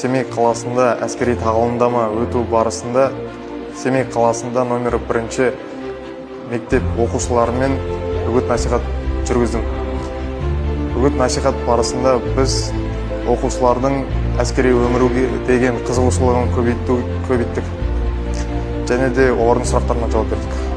Семей қаласында әскери тағылымдама өту барысында Семей қаласында номері бірінші мектеп оқушыларымен үгіт насихат жүргіздім. Үгіт насихат барысында біз оқушылардың әскери өмірге деген қызығушылығын көбейттік және де олардың сұрақтарына жауап бердік.